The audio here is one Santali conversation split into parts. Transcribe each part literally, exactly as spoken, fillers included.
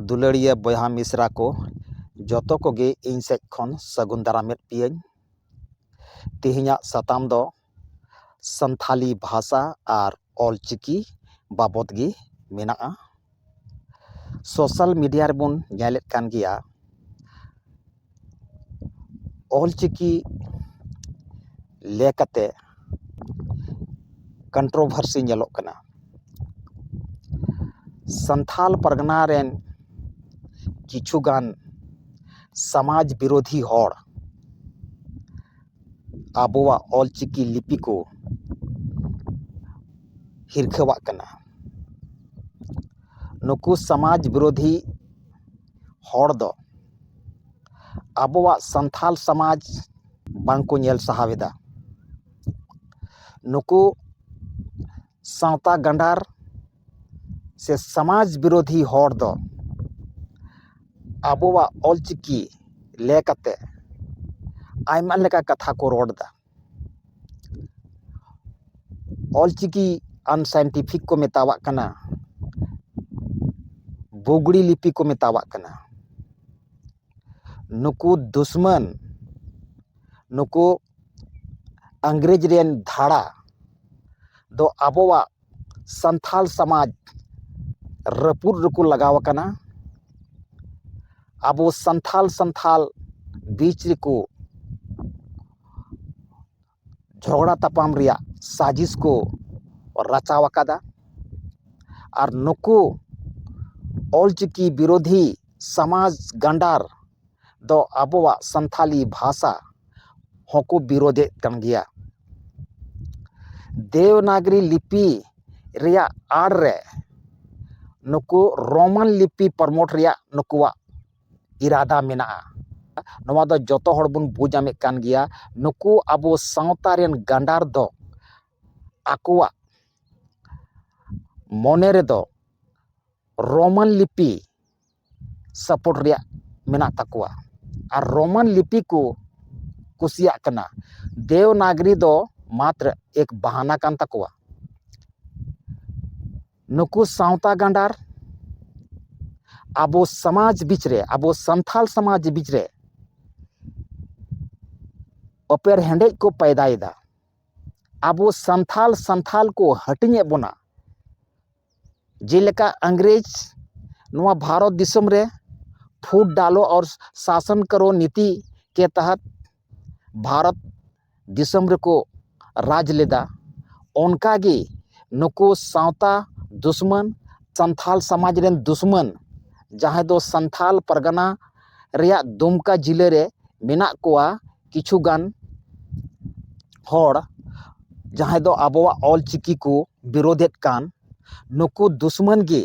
ᱫᱩᱞᱟᱹᱲᱤᱭᱟᱹ ᱵᱚᱭᱦᱟ ᱢᱤᱥᱨᱟ ᱠᱚ, ᱡᱚᱛᱚ ᱠᱚᱜᱮ ᱤᱧ ᱥᱮᱫ ᱠᱷᱚᱱ ᱥᱟᱹᱜᱩᱱ ᱫᱟᱨᱟᱢᱮᱫ ᱯᱮᱭᱟᱹᱧ᱾ ᱛᱮᱦᱮᱧᱟᱜ ᱥᱟᱛᱟᱢ ᱫᱚ ᱥᱟᱱᱛᱷᱟᱞᱤ ᱵᱷᱟᱥᱟ ᱟᱨ ᱚᱞᱪᱤᱠᱤ ᱵᱟᱵᱚᱫ ᱜᱮ ᱢᱮᱱᱟᱜᱼᱟ᱾ ᱥᱳᱥᱟᱞ ᱢᱤᱰᱤᱭᱟ ᱨᱮᱵᱚᱱ ᱧᱮᱞᱮᱫ ᱠᱟᱱ ᱜᱮᱭᱟ, ᱚᱞᱪᱤᱠᱤ ᱞᱮ ᱠᱟᱛᱮ ᱠᱚᱱᱴᱨᱳᱵᱷᱟᱨᱥᱤ ᱧᱮᱞᱚᱜ ᱠᱟᱱᱟ᱾ ᱥᱟᱱᱛᱷᱟᱞ ᱯᱟᱨᱜᱟᱱᱟ ᱨᱮᱱ ᱠᱤᱪᱷᱩ ᱜᱟᱱ ᱥᱚᱢᱟᱡᱽ ᱵᱤᱨᱳᱫᱷᱤ ᱦᱚᱲ ᱟᱵᱚᱣᱟᱜ ᱚᱞᱪᱤᱠᱤ ᱞᱤᱯᱤ ᱠᱚ ᱦᱤᱨᱠᱷᱟᱹᱣᱟᱜ ᱠᱟᱱᱟ᱾ ᱱᱩᱠᱩ ᱥᱚᱢᱟᱡᱽ ᱵᱤᱨᱳᱫᱷᱤ ᱦᱚᱲ ᱫᱚ ᱟᱵᱚᱣᱟᱜ ᱥᱟᱱᱛᱷᱟᱞ ᱥᱚᱢᱟᱡᱽ ᱵᱟᱝᱠᱚ ᱧᱮᱞ ᱥᱟᱦᱟᱣ ᱮᱫᱟ᱾ ᱱᱩᱠᱩ ᱥᱟᱶᱛᱟ ᱜᱟᱸᱰᱟᱨ ᱥᱮ ᱥᱚᱢᱟᱡᱽ ᱵᱤᱨᱳᱫᱷᱤ ᱦᱚᱲ ᱫᱚ ᱟᱵᱚᱣᱟᱜ ᱚᱞᱪᱤᱠᱤ ᱞᱮ ᱠᱟᱛᱮ ᱟᱭᱢᱟ ᱞᱮᱠᱟ ᱠᱟᱛᱷᱟ ᱠᱚ ᱨᱚᱲ ᱮᱫᱟ᱾ ᱚᱞᱪᱤᱠᱤ ᱟᱱᱥᱟᱭᱮᱱᱴᱤᱯᱷᱤᱠ ᱠᱚ ᱢᱮᱛᱟᱣᱟᱜ ᱠᱟᱱᱟ, ᱵᱩᱜᱽᱲᱤ ᱞᱤᱯᱤ ᱠᱚ ᱢᱮᱛᱟᱣᱟᱜ ᱠᱟᱱᱟ᱾ ᱱᱩᱠᱩ ᱫᱩᱥᱢᱟᱱ, ᱱᱩᱠᱩ ᱤᱝᱨᱮᱡᱽ ᱨᱮᱱ ᱫᱷᱟᱲᱟ ᱫᱚ ᱟᱵᱚᱣᱟᱜ ᱥᱟᱱᱛᱷᱟᱞ ᱥᱚᱢᱟᱡᱽ ᱨᱟᱹᱯᱩᱫ ᱨᱮᱠᱚ ᱞᱟᱜᱟᱣ ᱟᱠᱟᱱᱟ᱾ ᱟᱵᱚ ᱥᱟᱱᱛᱷᱟᱞ ᱥᱟᱱᱛᱷᱟᱞ ᱵᱤᱪ ᱨᱮᱠᱚ ᱡᱷᱚᱜᱽᱲᱟ ᱛᱟᱯᱟᱢ ᱨᱮᱭᱟᱜ ᱥᱟᱡᱤᱥ ᱠᱚ ᱨᱟᱪᱟᱣ ᱟᱠᱟᱫᱟ᱾ ᱟᱨ ᱱᱩᱠᱩ ᱚᱞᱪᱤᱠᱤ ᱵᱤᱨᱳᱫᱷᱤ ᱥᱚᱢᱟᱡᱽ ᱜᱟᱸᱰᱟᱨ ᱫᱚ ᱟᱵᱚᱣᱟᱜ ᱥᱟᱱᱛᱷᱟᱞᱤ ᱵᱷᱟᱥᱟ ᱦᱚᱸᱠᱚ ᱵᱤᱨᱳᱫᱷᱮᱫ ᱠᱟᱱ ᱜᱮᱭᱟ᱾ ᱫᱮᱣᱱᱟᱜᱽᱨᱤ ᱞᱤᱯᱤ ᱨᱮᱭᱟᱜ ᱟᱲ ᱨᱮ ᱱᱩᱠᱩ ᱨᱳᱢᱟᱱ ᱞᱤᱯᱤ ᱯᱨᱚᱢᱳᱴ ᱨᱮᱭᱟᱜ ᱱᱩᱠᱩᱣᱟᱜ ᱤᱨᱟᱫᱟ ᱢᱮᱱᱟᱜᱼᱟ᱾ ᱱᱚᱣᱟ ᱫᱚ ᱡᱚᱛᱚ ᱦᱚᱲ ᱵᱚᱱ ᱵᱩᱡᱽ ᱧᱟᱢᱮᱫ ᱠᱟᱱ ᱜᱮᱭᱟ᱾ ᱱᱩᱠᱩ ᱟᱵᱚ ᱥᱟᱶᱛᱟ ᱨᱮᱱ ᱜᱟᱸᱰᱟᱨ ᱫᱚ ᱟᱠᱚᱣᱟᱜ ᱢᱚᱱᱮ ᱨᱮᱫᱚ ᱨᱳᱢᱟᱱ ᱞᱤᱯᱤ ᱥᱟᱯᱳᱨᱴ ᱨᱮᱭᱟᱜ ᱢᱮᱱᱟᱜ ᱛᱟᱠᱚᱣᱟ᱾ ᱟᱨ ᱨᱳᱢᱟᱱ ᱞᱤᱯᱤ ᱠᱚ ᱠᱩᱥᱤᱭᱟᱜ ᱠᱟᱱᱟ᱾ ᱫᱮᱣᱱᱟᱜᱽᱨᱤ ᱫᱚ ᱢᱟᱛᱨᱚ ᱮᱠ ᱵᱟᱦᱟᱱᱟ ᱠᱟᱱ ᱛᱟᱠᱚᱣᱟ᱾ ᱱᱩᱠᱩ ᱥᱟᱶᱛᱟ ᱜᱟᱸᱰᱟᱨ ᱟᱵᱚ ᱥᱚᱢᱟᱡᱽ ᱵᱤᱪ ᱨᱮ, ᱟᱵᱚ ᱥᱟᱱᱛᱟᱞ ᱥᱚᱢᱟᱡᱽ ᱵᱤᱪ ᱨᱮ ᱚᱯᱮᱨ ᱦᱮᱸᱰᱮᱡ ᱠᱚ ᱯᱟᱭᱫᱟᱭᱮᱫᱟ᱾ ᱟᱵᱚ ᱥᱟᱱᱛᱟᱞ ᱥᱟᱱᱛᱟᱞ ᱠᱚ ᱦᱟᱹᱴᱤᱧᱮᱫ ᱵᱚᱱᱟ᱾ ᱡᱮᱞᱮᱠᱟ ᱤᱝᱨᱮᱡᱽ ᱱᱚᱣᱟ ᱵᱷᱟᱨᱚᱛ ᱫᱤᱥᱚᱢ ᱨᱮ ᱯᱷᱩᱴ ᱰᱟᱞᱳ ᱟᱨ ᱥᱟᱥᱚᱱ ᱠᱟᱨᱳ ᱱᱤᱛᱤ ᱠᱮ ᱛᱟᱦᱟᱛ ᱵᱷᱟᱨᱚᱛ ᱫᱤᱥᱚᱢ ᱨᱮᱠᱚ ᱨᱟᱡᱽ ᱞᱮᱫᱟ, ᱚᱱᱠᱟᱜᱮ ᱱᱩᱠᱩ ᱥᱟᱶᱛᱟ ᱫᱩᱥᱢᱟᱹᱱ, ᱥᱟᱱᱛᱟᱞ ᱥᱚᱢᱟᱡᱽ ᱨᱮᱱ ᱫᱩᱥᱢᱟᱹᱱ, ᱡᱟᱦᱟᱸᱭ ᱫᱚ ᱥᱟᱱᱛᱟᱞ ᱯᱟᱨᱜᱟᱱᱟ ᱨᱮᱭᱟᱜ ᱫᱩᱢᱠᱟ ᱡᱤᱞᱟᱹ ᱨᱮ ᱢᱮᱱᱟᱜ ᱠᱚᱣᱟ ᱠᱤᱪᱷᱩ ᱜᱟᱱ ᱦᱚᱲ, ᱡᱟᱦᱟᱸᱭ ᱫᱚ ᱟᱵᱚᱣᱟᱜ ᱚᱞ ᱪᱤᱠᱤ ᱠᱚ ᱵᱤᱨᱳᱫᱷᱮᱫ ᱠᱟᱱ, ᱱᱩᱠᱩ ᱫᱩᱥᱢᱟᱹᱱ ᱜᱮ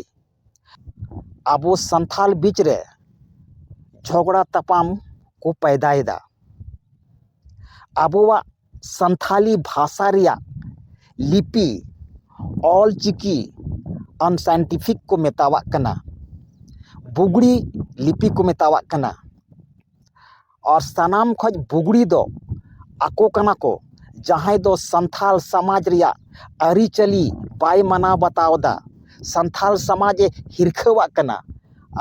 ᱟᱵᱚ ᱥᱟᱱᱛᱟᱞ ᱵᱤᱪ ᱨᱮ ᱡᱷᱚᱜᱽᱲᱟ ᱛᱟᱯᱟᱢ ᱠᱚ ᱯᱟᱭᱫᱟᱭᱮᱫᱟ᱾ ᱟᱵᱚᱣᱟᱜ ᱥᱟᱱᱛᱷᱟᱞᱤ ᱵᱷᱟᱥᱟ ᱨᱮᱭᱟᱜ ᱞᱤᱯᱤ, ᱚᱞ ᱪᱤᱠᱤ, ᱟᱱᱥᱟᱭᱮᱱᱴᱤᱯᱷᱤᱠ ᱠᱚ ᱢᱮᱛᱟᱣᱟᱜ ᱠᱟᱱᱟ, ᱵᱩᱜᱽᱲᱤ ᱞᱤᱯᱤ ᱠᱚ ᱢᱮᱛᱟᱣᱟᱜ ᱠᱟᱱᱟ᱾ ᱟᱨ ᱥᱟᱱᱟᱢ ᱠᱷᱚᱱ ᱵᱩᱜᱽᱲᱤ ᱫᱚ ᱟᱠᱚ ᱠᱟᱱᱟ ᱠᱚ, ᱡᱟᱦᱟᱸᱭ ᱫᱚ ᱥᱟᱱᱛᱷᱟᱞ ᱥᱚᱢᱟᱡᱽ ᱨᱮᱭᱟᱜ ᱟᱹᱨᱤᱪᱟᱹᱞᱤ ᱵᱟᱭ ᱢᱟᱱᱟᱣ ᱵᱟᱛᱟᱣ ᱮᱫᱟ, ᱥᱟᱱᱛᱷᱟᱞ ᱥᱚᱢᱟᱡᱽ ᱮ ᱦᱤᱨᱠᱷᱟᱹᱣᱟᱜ ᱠᱟᱱᱟ᱾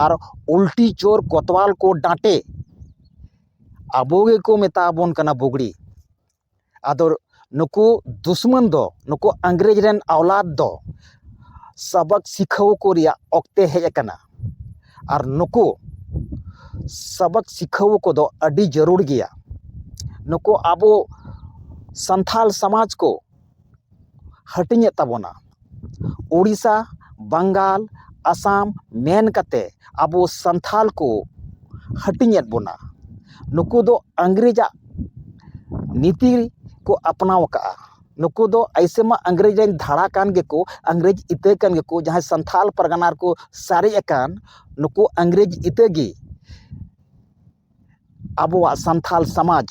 ᱟᱨ ᱩᱞᱴᱤ ᱪᱳᱨ ᱠᱚᱛᱣᱟᱞ ᱠᱚ ᱰᱟᱸᱴᱮ ᱟᱵᱚ ᱜᱮᱠᱚ ᱢᱮᱛᱟ ᱵᱚᱱ ᱠᱟᱱᱟ ᱵᱩᱜᱽᱲᱤ᱾ ᱟᱫᱚ ᱱᱩᱠᱩ ᱫᱩᱥᱢᱟᱹᱱ ᱫᱚ, ᱱᱩᱠᱩ ᱤᱝᱨᱮᱡᱽ ᱨᱮᱱ ᱟᱣᱞᱟᱫ ᱫᱚ ᱥᱟᱵᱟᱠ ᱥᱤᱠᱷᱟᱹᱣ ᱠᱚ ᱨᱮᱭᱟᱜ ᱚᱠᱛᱮ ᱦᱮᱡ ᱟᱠᱟᱱᱟ᱾ ᱟᱨ ᱱᱩᱠᱩ ᱥᱟᱵᱟᱠ ᱥᱤᱠᱷᱟᱹᱣ ᱠᱚᱫᱚ ᱟᱹᱰᱤ ᱡᱟᱹᱨᱩᱲ ᱜᱮᱭᱟ᱾ ᱱᱩᱠᱩ ᱟᱵᱚ ᱥᱟᱱᱛᱷᱟᱞ ᱥᱚᱢᱟᱡᱽ ᱠᱚ ᱦᱟᱹᱴᱤᱧᱮᱫ ᱛᱟᱵᱚᱱᱟ᱾ ᱳᱰᱤᱥᱟ, ᱵᱟᱝᱜᱟᱞ, ᱟᱥᱟᱢ ᱢᱮᱱ ᱠᱟᱛᱮ ᱟᱵᱚ ᱥᱟᱱᱛᱷᱟᱞ ᱠᱚ ᱦᱟᱹᱴᱤᱧᱮᱫ ᱵᱚᱱᱟ᱾ ᱱᱩᱠᱩ ᱫᱚ ᱤᱝᱨᱮᱡᱟᱜ ᱱᱤᱛᱤ ᱠᱚ ᱟᱯᱱᱟᱣ ᱟᱠᱟᱫᱼᱟ᱾ ᱱᱩᱠᱩ ᱫᱚ ᱟᱭᱥᱮ ᱢᱟ ᱤᱝᱨᱮᱡᱽ ᱨᱮᱱ ᱫᱷᱟᱲᱟ ᱠᱟᱱ ᱜᱮᱠᱚ, ᱤᱝᱨᱮᱡᱽ ᱤᱛᱟᱹ ᱠᱟᱱ ᱜᱮᱠᱚ, ᱡᱟᱦᱟᱸᱭ ᱥᱟᱱᱛᱷᱟᱞ ᱯᱟᱨᱜᱟᱱᱟ ᱨᱮᱠᱚ ᱥᱟᱨᱮᱡ ᱟᱠᱟᱱ, ᱱᱩᱠᱩ ᱤᱝᱨᱮᱡᱽ ᱤᱛᱟᱹ ᱜᱮ ᱟᱵᱚᱣᱟᱜ ᱥᱟᱱᱛᱷᱟᱞ ᱥᱚᱢᱟᱡᱽ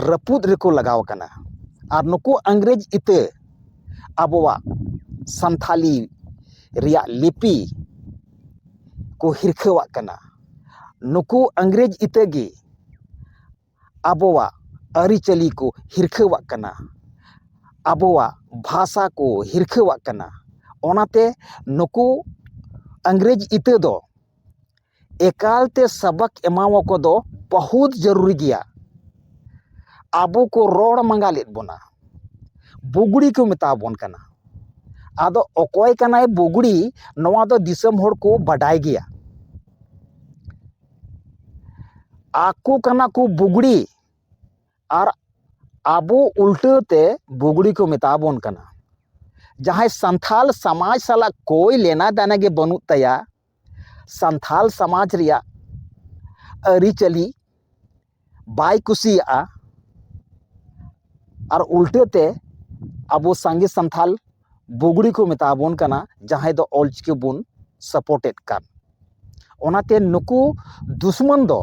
ᱨᱟᱹᱯᱩᱫ ᱨᱮᱠᱚ ᱞᱟᱜᱟᱣ ᱟᱠᱟᱱᱟ᱾ ᱟᱨ ᱱᱩᱠᱩ ᱤᱝᱨᱮᱡᱽ ᱤᱛᱟᱹ ᱟᱵᱚᱣᱟᱜ ᱥᱟᱱᱛᱷᱟᱞᱤ ᱨᱮᱭᱟᱜ ᱞᱤᱯᱤ ᱠᱚ ᱦᱤᱨᱠᱷᱟᱹᱣᱟᱜ ᱠᱟᱱᱟ᱾ ᱱᱩᱠᱩ ᱤᱝᱨᱮᱡᱽ ᱤᱛᱟᱹ ᱜᱮ ᱟᱵᱚᱣᱟᱜ ᱟᱹᱨᱤᱪᱟᱹᱞᱤ ᱠᱚ ᱦᱤᱨᱠᱷᱟᱹᱣᱟᱜ ᱠᱟᱱᱟ, ᱟᱵᱚᱣᱟᱜ ᱵᱷᱟᱥᱟ ᱠᱚ ᱦᱤᱨᱠᱷᱟᱹᱣᱟᱜ ᱠᱟᱱᱟ᱾ ᱚᱱᱟᱛᱮ ᱱᱩᱠᱩ ᱤᱝᱨᱮᱡᱽ ᱤᱛᱟᱹ ᱫᱚ ᱮᱠᱟᱞ ᱛᱮ ᱥᱟᱵᱟᱠ ᱮᱢᱟᱣᱟᱠᱚ ᱫᱚ ᱵᱚᱦᱩᱛ ᱡᱟᱹᱨᱩᱨᱤ ᱜᱮᱭᱟ᱾ ᱟᱵᱚ ᱠᱚ ᱨᱚᱲ ᱢᱟᱸᱜᱟᱞᱮᱫ ᱵᱚᱱᱟ, ᱵᱩᱜᱲᱤ ᱠᱚ ᱢᱮᱛᱟ ᱵᱚᱱ ᱠᱟᱱᱟ᱾ ᱟᱫᱚ ᱚᱠᱚᱭ ᱠᱟᱱᱟᱭ ᱵᱩᱜᱲᱤ, ᱱᱚᱣᱟ ᱫᱚ ᱫᱤᱥᱚᱢ ᱦᱚᱲ ᱠᱚ ᱵᱟᱰᱟᱭ ᱜᱮᱭᱟ᱾ ᱟᱠᱚ ᱠᱟᱱᱟ ᱠᱚ ᱵᱩᱜᱲᱤ, ᱟᱨ ᱟᱵᱚ ᱩᱞᱴᱟᱹ ᱛᱮ ᱵᱩᱜᱲᱤ ᱠᱚ ᱢᱮᱛᱟ ᱵᱚᱱ ᱠᱟᱱᱟ᱾ ᱡᱟᱦᱟᱸᱭ ᱥᱟᱱᱛᱷᱟᱞ ᱥᱚᱢᱟᱡᱽ ᱥᱟᱞᱟᱜ ᱠᱚᱭ ᱞᱮᱱᱟ ᱫᱮᱱᱟ ᱜᱮ ᱵᱟᱹᱱᱩᱜ ᱛᱟᱭᱟ, ᱥᱟᱱᱛᱷᱟᱞ ᱥᱚᱢᱟᱡᱽ ᱨᱮᱭᱟᱜ ᱟᱹᱨᱤᱪᱟᱹᱞᱤ ᱵᱟᱭ ᱠᱩᱥᱤᱭᱟᱜᱼᱟ, ᱟᱨ ᱩᱞᱴᱟᱹ ᱛᱮ ᱟᱵᱚ ᱥᱟᱸᱜᱮ ᱥᱟᱱᱛᱷᱟᱞ ᱵᱩᱜᱲᱤ ᱠᱚ ᱢᱮᱛᱟ ᱵᱚᱱ ᱠᱟᱱᱟ, ᱡᱟᱦᱟᱸᱭ ᱫᱚ ᱚᱞᱪᱤᱠᱤ ᱵᱚᱱ ᱥᱟᱯᱳᱨᱴᱮᱫ ᱠᱟᱱ᱾ ᱚᱱᱟᱛᱮ ᱱᱩᱠᱩ ᱫᱩᱥᱢᱚᱱ ᱫᱚ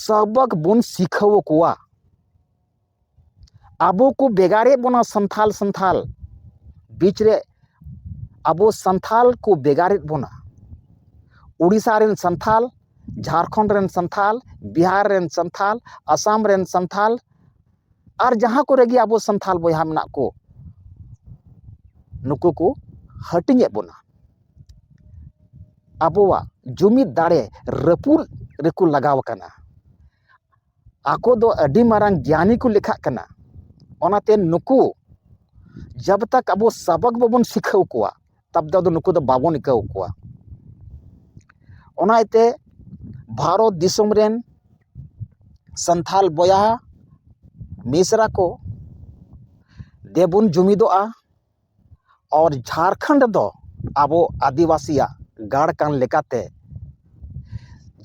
ᱥᱟᱵᱟᱠ ᱵᱚᱱ ᱥᱤᱠᱷᱟᱹᱣ ᱠᱚᱣᱟ᱾ ᱟᱵᱚ ᱠᱚ ᱵᱷᱮᱜᱟᱨᱮᱫ ᱵᱚᱱᱟ ᱥᱟᱱᱛᱷᱟᱞ, ᱥᱟᱱᱛᱷᱟᱞ ᱵᱤᱪ ᱨᱮ ᱟᱵᱚ ᱥᱟᱱᱛᱷᱟᱞ ᱠᱚ ᱵᱷᱮᱜᱟᱨᱮᱫ ᱵᱚᱱᱟ᱾ ᱩᱲᱤᱥᱥᱟ ᱨᱮᱱ ᱥᱟᱱᱛᱷᱟᱞ, ᱡᱷᱟᱲᱠᱷᱚᱸᱰ ᱨᱮᱱ ᱥᱟᱱᱛᱷᱟᱞ, ᱵᱤᱦᱟᱨ ᱨᱮᱱ ᱥᱟᱱᱛᱷᱟᱞ, ᱟᱥᱟᱢ ᱨᱮᱱ ᱥᱟᱱᱛᱷᱟᱞ, ᱟᱨ ᱡᱟᱦᱟᱸ ᱠᱚᱨᱮ ᱜᱮ ᱟᱵᱚ ᱥᱟᱱᱛᱷᱟᱞ ᱵᱚᱭᱦᱟ ᱢᱮᱱᱟᱜ ᱠᱚ, ᱱᱩᱠᱩ ᱠᱚ ᱦᱟᱹᱴᱤᱧᱮᱫ ᱵᱚᱱᱟ᱾ ᱟᱵᱚᱣᱟᱜ ᱡᱩᱢᱤᱫ ᱫᱟᱲᱮ ᱨᱟᱹᱯᱩᱫ ᱨᱮᱠᱚ ᱞᱟᱜᱟᱣ ᱟᱠᱟᱱᱟ᱾ ᱟᱠᱚ ᱫᱚ ᱟᱹᱰᱤ ᱢᱟᱨᱟᱝ ᱜᱮᱭᱟᱱᱤ ᱠᱚ ᱞᱮᱠᱷᱟᱜ ᱠᱟᱱᱟ᱾ ᱚᱱᱟᱛᱮ ᱱᱩᱠᱩ ᱡᱟᱵ ᱛᱟᱠ ᱟᱵᱚ ᱥᱟᱵᱟᱠ ᱵᱟᱵᱚᱱ ᱥᱤᱠᱷᱟᱹᱣ ᱠᱚᱣᱟ, ᱛᱟᱵ ᱫᱚ ᱱᱩᱠᱩ ᱫᱚ ᱵᱟᱵᱚᱱ ᱟᱹᱭᱠᱟᱹᱣ ᱠᱚᱣᱟ᱾ ᱚᱱᱟ ᱤᱭᱟᱹᱛᱮ ᱵᱷᱟᱨᱚᱛ ᱫᱤᱥᱚᱢ ᱨᱮᱱ ᱥᱟᱱᱛᱷᱟᱞ ᱵᱚᱭᱦᱟ ᱢᱤᱥᱨᱟ ᱠᱚ, ᱫᱮᱵᱚᱱ ᱡᱩᱢᱤᱫᱚᱜᱼᱟ᱾ ᱟᱨ ᱡᱷᱟᱲᱠᱷᱚᱸᱰ ᱫᱚ ᱟᱵᱚ ᱟᱹᱫᱤᱵᱟᱹᱥᱤᱭᱟᱜ ᱜᱟᱲ ᱠᱟᱱ ᱞᱮᱠᱟᱛᱮ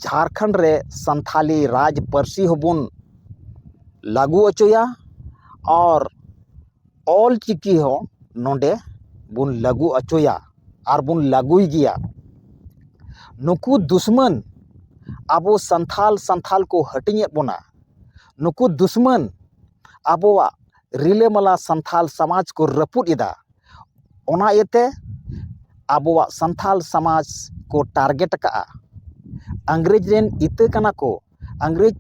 ᱡᱷᱟᱲᱠᱷᱚᱸᱰ ᱨᱮ ᱥᱟᱱᱛᱷᱟᱞᱤ ᱨᱟᱡᱽ ᱯᱟᱹᱨᱥᱤ ᱦᱚᱸᱵᱚᱱ ᱞᱟᱹᱜᱩ ᱦᱚᱪᱚᱭᱟ ᱟᱨ ᱚᱞ ᱪᱤᱠᱤ ᱦᱚᱸ ᱱᱚᱰᱮ ᱵᱚᱱ ᱞᱟᱹᱜᱩ ᱦᱚᱪᱚᱭᱟ ᱟᱨ ᱵᱚᱱ ᱞᱟᱹᱜᱩᱭ ᱜᱮᱭᱟ᱾ ᱱᱩᱠᱩ ᱫᱩᱥᱢᱟᱱ ᱟᱵᱚ ᱥᱟᱱᱛᱷᱟᱞ, ᱥᱟᱱᱛᱷᱟᱞ ᱠᱚ ᱦᱟᱹᱴᱤᱧᱮᱫ ᱵᱚᱱᱟ᱾ ᱱᱩᱠᱩ ᱫᱩᱥᱢᱟᱱ ᱟᱵᱚᱣᱟᱜ ᱨᱤᱞᱟᱹᱢᱟᱞᱟ ᱥᱟᱱᱛᱷᱟᱞ ᱥᱚᱢᱟᱡᱽ ᱠᱚ ᱨᱟᱹᱯᱩᱫ ᱮᱫᱟ᱾ ᱚᱱᱟ ᱤᱭᱟᱹᱛᱮ ᱟᱵᱚᱣᱟᱜ ᱥᱟᱱᱛᱷᱟᱞ ᱥᱚᱢᱟᱡᱽ ᱠᱚ ᱴᱟᱨᱜᱮᱴ ᱟᱠᱟᱫᱼᱟ᱾ ᱤᱝᱨᱮᱡᱽ ᱨᱮᱱ ᱤᱛᱟᱹ ᱠᱟᱱᱟ ᱠᱚ᱾ ᱤᱝᱨᱮᱡᱽ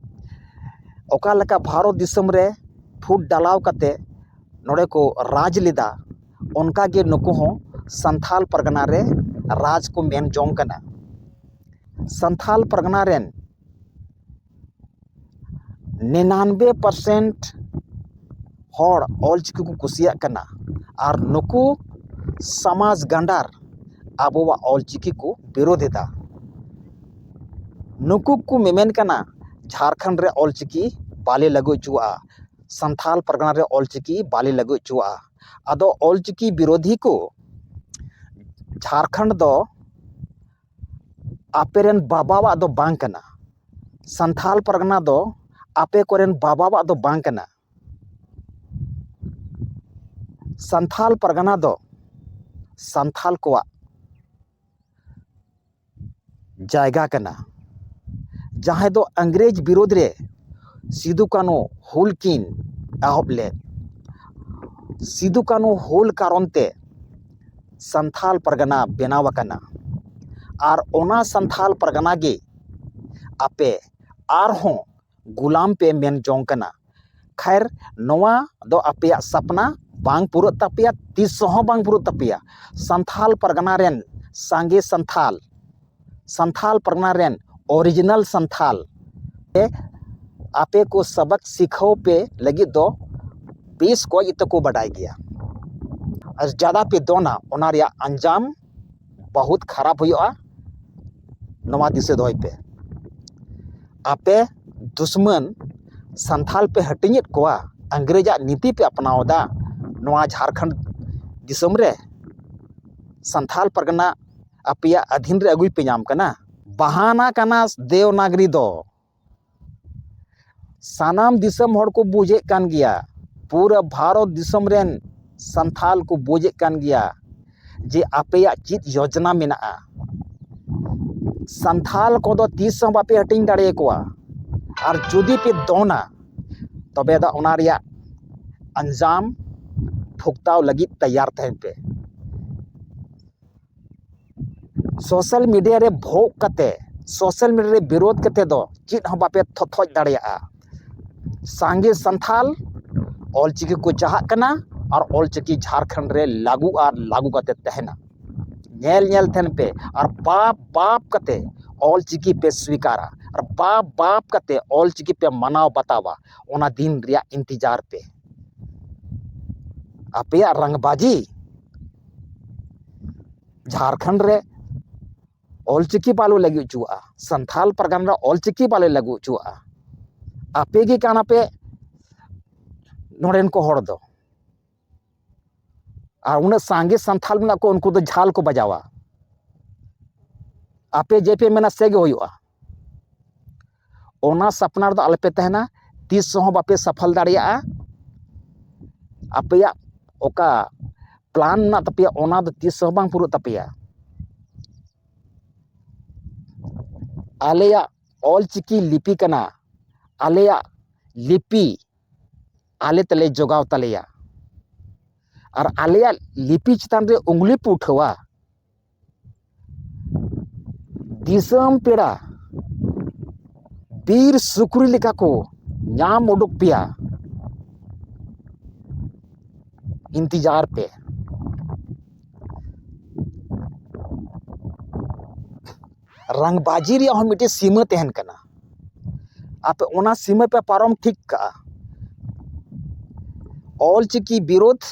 ᱚᱠᱟ ᱞᱮᱠᱟ ᱵᱷᱟᱨᱚᱛ ᱫᱤᱥᱚᱢ ᱨᱮ ᱯᱷᱩᱴ ᱰᱟᱞᱟᱣ ᱠᱟᱛᱮ ᱱᱚᱰᱮ ᱠᱚ ᱨᱟᱡᱽ ᱞᱮᱫᱟ, ᱚᱱᱠᱟ ᱜᱮ ᱱᱩᱠᱩ ᱦᱚᱸ ᱥᱟᱱᱛᱷᱟᱞ ᱯᱟᱨᱜᱟᱱᱟ ᱨᱮ ᱨᱟᱡᱽ ᱠᱚ ᱢᱮᱱ ᱡᱚᱝ ᱠᱟᱱᱟ᱾ ᱥᱟᱱᱛᱷᱟᱞ ᱯᱟᱨᱜᱟᱱᱟ ᱨᱮᱱ ᱱᱤᱨᱟᱱᱵᱮ ᱯᱟᱨᱥᱮᱱᱴ ᱦᱚᱲ ᱚᱞᱪᱤᱠᱤ ᱠᱚ ᱠᱩᱥᱤᱭᱟᱜ ᱠᱟᱱᱟ, ᱟᱨ ᱱᱩᱠᱩ ᱥᱚᱢᱟᱡᱽ ᱜᱟᱸᱰᱟᱨ ᱟᱵᱚᱣᱟᱜ ᱚᱞᱪᱤᱠᱤ ᱠᱚ ᱵᱤᱨᱳᱫᱷ ᱮᱫᱟ᱾ ᱱᱩᱠᱩ ᱠᱚ ᱢᱮᱢᱮᱱ ᱠᱟᱱᱟ, ᱡᱷᱟᱲᱠᱷᱚᱸᱰ ᱨᱮ ᱚᱞᱪᱤᱠᱤ ᱵᱟᱞᱮ ᱞᱟᱹᱜᱩ ᱦᱚᱪᱚᱣᱟᱜᱼᱟ, ᱥᱟᱱᱛᱷᱟᱞ ᱯᱟᱨᱜᱟᱱᱟ ᱨᱮ ᱚᱞᱪᱤᱠᱤ ᱵᱟᱞᱮ ᱞᱟᱹᱜᱩ ᱦᱚᱪᱚᱣᱟᱜᱼᱟ᱾ ᱟᱫᱚ ᱚᱞᱪᱤᱠᱤ ᱵᱤᱨᱳᱫᱷᱤ ᱠᱚ ᱡᱷᱟᱲᱠᱷᱚᱸᱰ ᱫᱚ ᱟᱯᱮ ᱨᱮᱱ ᱵᱟᱵᱟᱣᱟᱜ ᱫᱚ ᱵᱟᱝ ᱠᱟᱱᱟ᱾ ᱥᱟᱱᱛᱷᱟᱞ ᱯᱟᱨᱜᱟᱱᱟ ᱫᱚ ᱟᱯᱮ ᱠᱚᱨᱮᱱ ᱵᱟᱵᱟᱣᱟᱜ ᱫᱚ ᱵᱟᱝ ᱠᱟᱱᱟ᱾ ᱥᱟᱱᱛᱷᱟᱞ ᱯᱟᱨᱜᱟᱱᱟ ᱫᱚ ᱥᱟᱱᱛᱷᱟᱞ ᱠᱚᱣᱟᱜ ᱡᱟᱭᱜᱟ ᱠᱟᱱᱟ, ᱡᱟᱦᱟᱸᱭ ᱫᱚ ᱤᱝᱨᱮᱡᱽ ᱵᱤᱨᱳᱫᱷ ᱨᱮ ᱥᱤᱫᱩ ᱠᱟᱹᱱᱦᱩ ᱦᱩᱞ ᱠᱤᱱ ᱮᱦᱚᱵ ᱞᱮᱫ᱾ ᱥᱤᱫᱩ ᱠᱟᱹᱱᱦᱩ ᱦᱩᱞ ᱠᱟᱨᱚᱱ ᱛᱮ ᱥᱟᱱᱛᱷᱟᱞ ᱯᱟᱨᱜᱟᱱᱟ ᱵᱮᱱᱟᱣ ᱟᱠᱟᱱᱟ᱾ ᱟᱨ ᱚᱱᱟ ᱥᱟᱱᱛᱷᱟᱞ ᱯᱟᱨᱜᱟᱱᱟ ᱜᱮ ᱟᱯᱮ ᱟᱨᱦᱚᱸ ᱜᱩᱞᱟᱢ ᱯᱮ ᱢᱮᱱ ᱡᱚᱝ ᱠᱟᱱᱟ᱾ ᱠᱷᱟᱭᱨ, ᱱᱚᱣᱟ ᱫᱚ ᱟᱯᱮᱭᱟᱜ ᱥᱟᱯᱱᱟ ᱵᱟᱝ ᱯᱩᱨᱟᱹᱜ ᱛᱟᱯᱮᱭᱟ, ᱛᱤᱥ ᱦᱚᱸ ᱵᱟᱝ ᱯᱩᱨᱟᱹᱜ ᱛᱟᱯᱮᱭᱟ᱾ ᱥᱟᱱᱛᱷᱟᱞ ᱯᱟᱨᱜᱟᱱᱟ ᱨᱮᱱ ᱥᱟᱸᱜᱮ ᱥᱟᱱᱛᱷᱟᱞ, ᱥᱟᱱᱛᱷᱟᱞ ᱯᱟᱨᱜᱟᱱᱟ ᱨᱮᱱ ᱚᱨᱤᱡᱤᱱᱟᱞ ᱥᱟᱱᱛᱷᱟᱞ ᱛᱮ ᱟᱯᱮ ᱠᱚ ᱥᱟᱵᱟᱠ ᱥᱤᱠᱷᱟᱹᱣ ᱯᱮ ᱞᱟᱹᱜᱤᱫ ᱫᱚ ᱵᱮᱥ ᱠᱚᱡ ᱜᱮᱛᱚ ᱠᱚ ᱵᱟᱰᱟᱭ ᱜᱮᱭᱟ᱾ ᱟᱨ ᱡᱟᱫᱟ ᱯᱮ ᱫᱚᱱᱟ, ᱚᱱᱟ ᱨᱮᱭᱟᱜ ᱟᱧᱡᱟᱢ ᱵᱚᱦᱩᱛ ᱠᱷᱟᱨᱟᱯ ᱦᱩᱭᱩᱜᱼᱟ᱾ ᱱᱚᱣᱟ ᱫᱤᱥᱟᱹ ᱫᱚᱦᱚᱭ ᱯᱮ, ᱟᱯᱮ ᱫᱩᱥᱢᱟᱱ ᱥᱟᱱᱛᱷᱟᱞ ᱯᱮ ᱦᱟᱹᱴᱤᱧᱮᱫ ᱠᱚᱣᱟ, ᱤᱝᱨᱮᱡᱟᱜ ᱱᱤᱛᱤ ᱯᱮ ᱟᱯᱱᱟᱣ ᱮᱫᱟ᱾ ᱱᱚᱣᱟ ᱡᱷᱟᱲᱠᱷᱚᱸᱰ ᱫᱤᱥᱚᱢ ᱨᱮ ᱥᱟᱱᱛᱷᱟᱞ ᱯᱟᱨᱜᱟᱱᱟ ᱟᱯᱮᱭᱟᱜ ᱟᱹᱫᱷᱤᱱ ᱨᱮ ᱟᱹᱜᱩᱭ ᱯᱮ ᱧᱟᱢ ᱠᱟᱱᱟ᱾ ᱵᱟᱦᱟᱱᱟ ᱠᱟᱱᱟ ᱫᱮᱣᱱᱟᱜᱽᱨᱤ ᱫᱚ᱾ ᱥᱟᱱᱟᱢ ᱫᱤᱥᱚᱢ ᱦᱚᱲ ᱠᱚ ᱵᱩᱡᱮᱫ ᱠᱟᱱ ᱜᱮᱭᱟ, ᱯᱩᱨᱟᱹ ᱵᱷᱟᱨᱚᱛ ᱫᱤᱥᱚᱢ ᱨᱮᱱ ᱥᱟᱱᱛᱷᱟᱞ ᱠᱚ ᱵᱩᱡᱮᱫ ᱠᱟᱱ ᱜᱮᱭᱟ ᱡᱮ ᱟᱯᱮᱭᱟᱜ ᱪᱮᱫ ᱭᱳᱡᱽᱱᱟ ᱢᱮᱱᱟᱜᱼᱟ᱾ ᱥᱟᱱᱛᱷᱟᱞ ᱠᱚᱫᱚ ᱛᱤᱥ ᱦᱚᱸ ᱵᱟᱯᱮ ᱦᱟᱹᱴᱤᱧ ᱫᱟᱲᱮᱭᱟᱠᱚᱣᱟ᱾ ᱟᱨ ᱡᱩᱫᱤ ᱯᱮ ᱫᱚᱱᱟ, ᱛᱚᱵᱮ ᱫᱚ ᱚᱱᱟ ᱨᱮᱭᱟᱜ ᱟᱧᱡᱟᱢ ᱵᱷᱩᱜᱛᱟᱣ ᱞᱟᱹᱜᱤᱫ ᱛᱮᱭᱟᱨ ᱛᱟᱦᱮᱱ ᱯᱮ᱾ ᱥᱳᱥᱟᱞ ᱢᱤᱰᱤᱭᱟ ᱨᱮ ᱵᱷᱳᱜ ᱠᱟᱛᱮ, ᱥᱳᱥᱟᱞ ᱢᱤᱰᱤᱭᱟ ᱨᱮ ᱵᱤᱨᱳᱫᱷ ᱠᱟᱛᱮ ᱫᱚ ᱪᱮᱫ ᱦᱚᱸ ᱵᱟᱯᱮ ᱛᱷᱚᱛᱷᱚᱡ ᱫᱟᱲᱮᱭᱟᱜᱼᱟ᱾ ᱥᱟᱸᱜᱮ ᱥᱟᱱᱛᱷᱟᱞ ᱚᱞᱪᱤᱠᱤ ᱠᱚ ᱪᱟᱦᱟᱜ ᱠᱟᱱᱟ, ᱟᱨ ᱚᱞᱪᱤᱠᱤ ᱡᱷᱟᱲᱠᱷᱚᱸᱰ ᱨᱮ ᱞᱟᱹᱜᱩ ᱟᱨ ᱞᱟᱹᱜᱩ ᱠᱟᱛᱮ ᱛᱟᱦᱮᱱᱟ᱾ ᱧᱮᱞ ᱧᱮᱞ ᱛᱟᱦᱮᱱ ᱯᱮ ᱟᱨ ᱵᱟᱯ ᱵᱟᱯ ᱠᱟᱛᱮ ᱚᱞ ᱪᱤᱠᱤ ᱯᱮ ᱥᱣᱤᱠᱟᱨᱟ ᱟᱨ ᱵᱟᱯ ᱵᱟᱯ ᱠᱟᱛᱮ ᱚᱞ ᱪᱤᱠᱤ ᱯᱮ ᱢᱟᱱᱟᱣ ᱵᱟᱛᱟᱣᱟ᱾ ᱚᱱᱟ ᱫᱤᱱ ᱨᱮᱭᱟᱜ ᱤᱱᱛᱤᱡᱟᱨ ᱯᱮ᱾ ᱟᱯᱮᱭᱟᱜ ᱨᱟᱝᱵᱟᱡᱤ ᱡᱷᱟᱲᱠᱷᱚᱸᱰ ᱨᱮ ᱚᱞ ᱪᱤᱠᱤ ᱵᱟᱞᱮ ᱞᱟᱹᱜᱩ ᱦᱚᱪᱚᱣᱟᱜᱼᱟ, ᱥᱟᱱᱛᱷᱟᱞ ᱯᱟᱨᱜᱟᱱᱟ ᱨᱮ ᱚᱞ ᱪᱤᱠᱤ ᱵᱟᱞᱮ ᱞᱟᱹᱜᱩ ᱦᱚᱪᱚᱣᱟᱜᱼᱟ᱾ ᱟᱯᱮ ᱜᱮ ᱠᱟᱱᱟ ᱯᱮ ᱱᱚᱰᱮᱱ ᱠᱚ ᱦᱚᱲ ᱫᱚ᱾ ᱟᱨ ᱩᱱᱟᱹᱜ ᱥᱟᱸᱜᱮ ᱥᱟᱱᱛᱷᱟᱞ ᱢᱮᱱᱟᱜ ᱠᱚ, ᱩᱱᱠᱩ ᱫᱚ ᱡᱷᱟᱞ ᱠᱚ ᱵᱟᱡᱟᱣᱟ᱾ ᱟᱯᱮ ᱡᱮ ᱯᱮ ᱢᱮᱱᱟ ᱥᱮ ᱜᱮ ᱦᱩᱭᱩᱜᱼᱟ᱾ ᱚᱱᱟ ᱥᱟᱯᱱᱟ ᱨᱮᱫᱚ ᱟᱞᱚᱯᱮ ᱛᱟᱦᱮᱱᱟ, ᱛᱤᱥ ᱦᱚᱸ ᱵᱟᱯᱮ ᱥᱟᱯᱷᱟᱞ ᱫᱟᱲᱮᱭᱟᱜᱼᱟ᱾ ᱟᱯᱮᱭᱟᱜ ᱚᱠᱟ ᱯᱞᱟᱱ ᱢᱮᱱᱟᱜ ᱛᱟᱯᱮᱭᱟ, ᱚᱱᱟ ᱫᱚ ᱛᱤᱥ ᱦᱚᱸ ᱵᱟᱝ ᱯᱩᱨᱟᱹᱜ ᱛᱟᱯᱮᱭᱟ᱾ ᱟᱞᱮᱭᱟᱜ ᱚᱞ ᱪᱤᱠᱤ ᱞᱤᱯᱤ ᱠᱟᱱᱟ, ᱟᱞᱮᱭᱟᱜ ᱞᱤᱯᱤ ᱟᱞᱮ ᱛᱮᱞᱮ ᱡᱚᱜᱟᱣ ᱛᱟᱞᱮᱭᱟ᱾ ᱟᱨ ᱟᱞᱮᱭᱟᱜ ᱞᱤᱯᱤ ᱪᱮᱛᱟᱱ ᱨᱮ ᱩᱝᱞᱤ ᱯᱮ ᱩᱴᱷᱟᱹᱣᱟ, ᱫᱤᱥᱚᱢ ᱯᱮᱲᱟ ᱵᱤᱨ ᱥᱩᱠᱨᱤ ᱞᱮᱠᱟ ᱠᱚ ᱧᱟᱢ ᱩᱰᱩᱠ ᱯᱮᱭᱟ᱾ ᱤᱱᱛᱤᱡᱟᱨ ᱯᱮ᱾ ᱨᱟᱝᱵᱟᱡᱤ ᱨᱮᱭᱟᱜ ᱦᱚᱸ ᱢᱤᱫᱴᱮᱱ ᱥᱤᱢᱟᱹ ᱛᱟᱦᱮᱱ ᱠᱟᱱᱟ᱾ ᱟᱯᱮ ᱚᱱᱟ ᱥᱤᱢᱟᱹ ᱯᱮ ᱯᱟᱨᱚᱢ ᱴᱷᱤᱠ ᱠᱟᱜᱼᱟ᱾ ᱚᱞ ᱪᱤᱠᱤ ᱵᱤᱨᱳᱫᱷ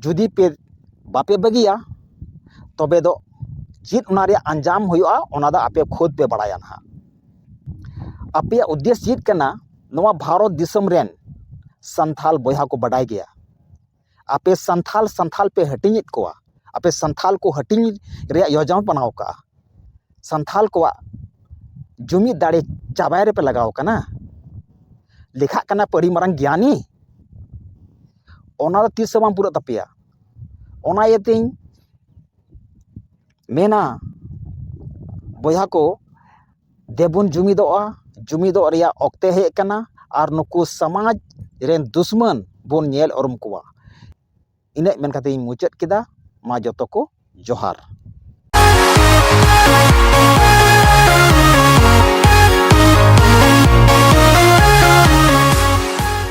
ᱡᱩᱫᱤ ᱯᱮ ᱵᱟᱯᱮ ᱵᱟᱹᱜᱤᱭᱟ, ᱛᱚᱵᱮ ᱫᱚ ᱪᱮᱫ ᱚᱱᱟ ᱨᱮᱭᱟᱜ ᱟᱧᱡᱟᱢ ᱦᱩᱭᱩᱜᱼᱟ, ᱚᱱᱟ ᱫᱚ ᱟᱯᱮ ᱠᱷᱩᱫ ᱯᱮ ᱵᱟᱲᱟᱭᱟ ᱱᱟᱦᱟᱜ᱾ ᱟᱯᱮᱭᱟᱜ ᱩᱫᱽᱫᱮᱥ ᱪᱮᱫ ᱠᱟᱱᱟ? ᱱᱚᱣᱟ ᱵᱷᱟᱨᱚᱛ ᱫᱤᱥᱚᱢ ᱨᱮᱱ ᱥᱟᱱᱛᱷᱟᱞ ᱵᱚᱭᱦᱟ ᱠᱚ ᱵᱟᱰᱟᱭ ᱜᱮᱭᱟ᱾ ᱟᱯᱮ ᱥᱟᱱᱛᱷᱟᱞ ᱥᱟᱱᱛᱷᱟᱞ ᱯᱮ ᱦᱟᱹᱴᱤᱧᱮᱫ ᱠᱚᱣᱟ᱾ ᱟᱯᱮ ᱥᱟᱱᱛᱷᱟᱞ ᱠᱚ ᱦᱟᱹᱴᱤᱧ ᱨᱮᱭᱟᱜ ᱭᱳᱡᱚᱱᱟ ᱵᱮᱱᱟᱣ ᱠᱟᱜᱼᱟ᱾ ᱥᱟᱱᱛᱷᱟᱞ ᱠᱚᱣᱟᱜ ᱡᱩᱢᱤᱫ ᱫᱟᱲᱮ ᱪᱟᱵᱟᱭ ᱨᱮᱯᱮ ᱞᱟᱜᱟᱣ ᱠᱟᱱᱟ᱾ ᱞᱮᱠᱷᱟᱜ ᱠᱟᱱᱟ ᱯᱮ ᱟᱹᱰᱤ ᱢᱟᱨᱟᱝ ᱜᱮᱭᱟᱱᱤ, ᱚᱱᱟ ᱫᱚ ᱛᱤᱥ ᱦᱚᱸ ᱵᱟᱝ ᱯᱩᱨᱟᱹᱜ ᱛᱟᱯᱮᱭᱟ᱾ ᱚᱱᱟ ᱤᱭᱟᱹᱛᱮᱧ ᱢᱮᱱᱟ, ᱵᱚᱭᱦᱟ ᱠᱚ, ᱫᱮᱵᱚᱱ ᱡᱩᱢᱤᱫᱚᱜᱼᱟ᱾ ᱡᱩᱢᱤᱫᱚᱜ ᱨᱮᱭᱟᱜ ᱚᱠᱛᱮ ᱦᱮᱡ ᱟᱠᱟᱱᱟ᱾ ᱟᱨ ᱱᱩᱠᱩ ᱥᱚᱢᱟᱡᱽ ᱨᱮᱱ ᱫᱩᱥᱢᱟᱱ ᱵᱚᱱ ᱧᱮᱞ ᱩᱨᱩᱢ ᱠᱚᱣᱟ᱾ ᱤᱱᱟᱹᱜ ᱢᱮᱱ ᱠᱟᱛᱮ ᱤᱧ ᱢᱩᱪᱟᱹᱫ ᱠᱮᱫᱟ᱾ ᱢᱟ ᱡᱚᱛᱚ ᱠᱚ ᱡᱚᱦᱟᱨ᱾